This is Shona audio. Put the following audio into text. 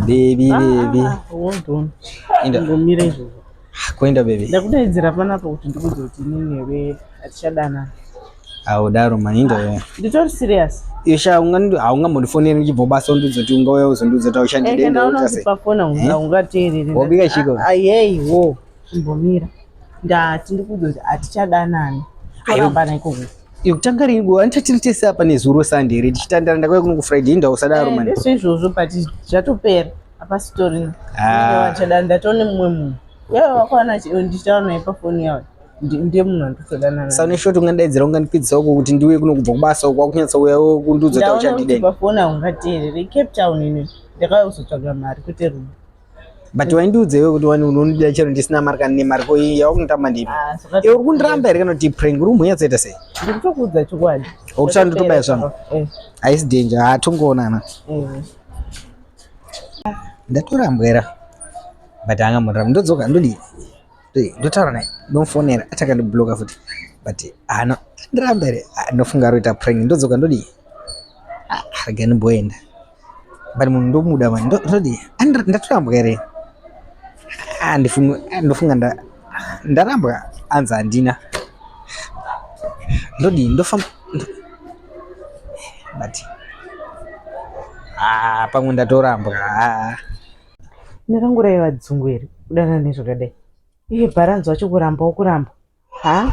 Baby, baby. Ah, hold on. Inda. Ngomira izvozvo. Kuenda baby. Ndakudaidzira panapa kuti ndikuudze kuti inini newe hatichadanana. Audaro mani inda. Nditori serious. Isha haungambondifoneri ndichibva kubasa undiudze kuti ungauya uzondiudza kuti hauchandide Eke ndaona ndoita kuti sei. pafoni Eh? haungateereri. Wobika chiko? Ayei wo. Imbomira. Ndati ndikuudze kuti hatichadanani. Torambana ikoko. Iyo kutanga rini go andicha tiri tese apa nezuro Sunday here tichitandara ndakauya kuno ku Friday inda usadaro Eh, mani. ndezvo izvozvo but zvatopera. Hapasitorina. Ah. Vachadana ndatone mumwe munhu. Wewe wakwana ndichitaura naye pafoni yawo. Ndiye munhu anditodanana naye. Saka neshoti ungandidaidzira ungandipedzisa uko kuti ndiuye kuno kubva kubasa uko wakunyatsa uya kundiudza kuti Ndaona kuti hauchandide. pafoni haungateereri. Cape Town ini ndakauya kuzotsvaga mari kwete rudo. But waindiudza iwe kuti wani unondida chero ndisina mari kana nemari ko iyi yawakunotamba ndipi? Ah, saka Iwe uri kundiramba here kana kuti prank uri kumhunyatsoita sei? ndiri kutokuudza chokwadi. Okuti anditobaya zvangu. Eh, Haisi danger, hatongoonana. eh. Ndatorambwera. But angamuramba ndodzoka ndodii? Ndodii? Ndotaura naye ndomufonera achakandibloka futi. But ano ndiramba here? Ah, Ndofunga aroita prank ndodzoka ndodii? Ah, rega ndimboenda. But munhu ndomuda mani ndodii? Ndatorambwa here? Ah, ndifunga ndofunga ndarambwa anzi handina. Ndodii? Ndofamba but ah, pamwe ndatorambwa. Ah. Nerangu raiva dzungu here kudanana nezvakadai. Iye bharanzi wacho kuramba wokuramba. Ha?